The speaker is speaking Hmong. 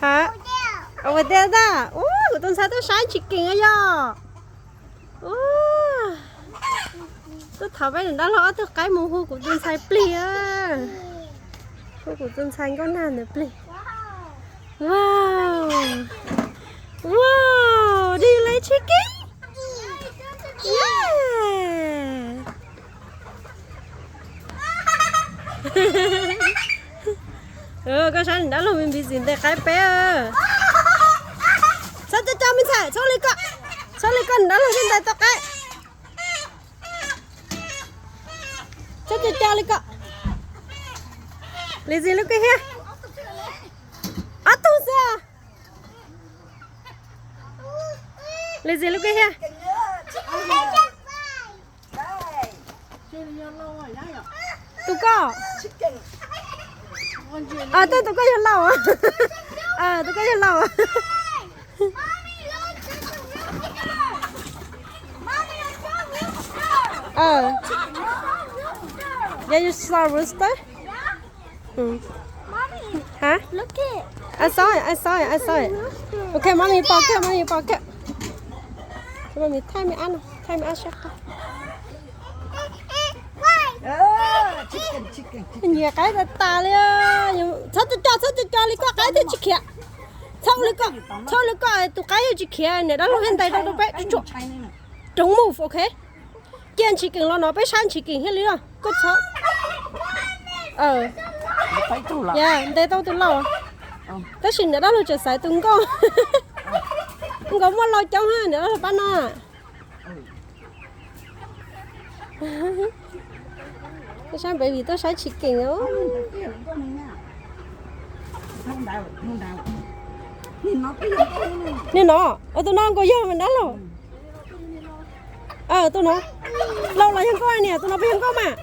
Ua tiag tag. Ub, kuv tus ntxhais tuaj saib chicken yog. Ub, tuaj thov peb niam dab laug ob tug qaib mus hu kuv tus ntxhais plig. Hu kuv tus ntxhais nkauj nag ntawd plig. Wow. Wow, do you like chicken? Yeah. Koj saib niam dab laug me npiv txiv ntes qaib peb. Txhob co co me ntxhais, txhob li koj, txhob li koj, niam dab laug thiaj ntes tau qaib. Txhob co co li koj. Lazy, look at here. Ob tug xwb. Lazy, look at here. Tus koj. Tej tus koj yog lauj. Tus koj yog lauj. Yeah, you saw rooster? Huh? I saw it, I saw it, I saw it. Okay, mommy pause it, mommy pause it. Cho mommy thay mẹ ăn, thay mẹ ăn sếp coi. Nyiam qaib tas tas li. Txhob co co, txhob co co li koj, qaib thiaj tsis khiav. Txhob li koj, txhob li koj, tus qaib yuav tsis khiav, niam dab laug thiaj ntes tau rau peb. Don't move, okay? Cia chicken los no peb saib chicken thiaj li os. Koj txhob. Yeah, ntes tau tus lauj. Tab sis niam dab laug tseem xaiv tus nkauj. Nkauj muaj lau coob, niam dab laug pab no. Saib baby tuaj saib chicken. Niag no, tus no nkaus yog mas dab laug. Tus no, lau los yog nkauj niam, tus no puas yog nkauj mas?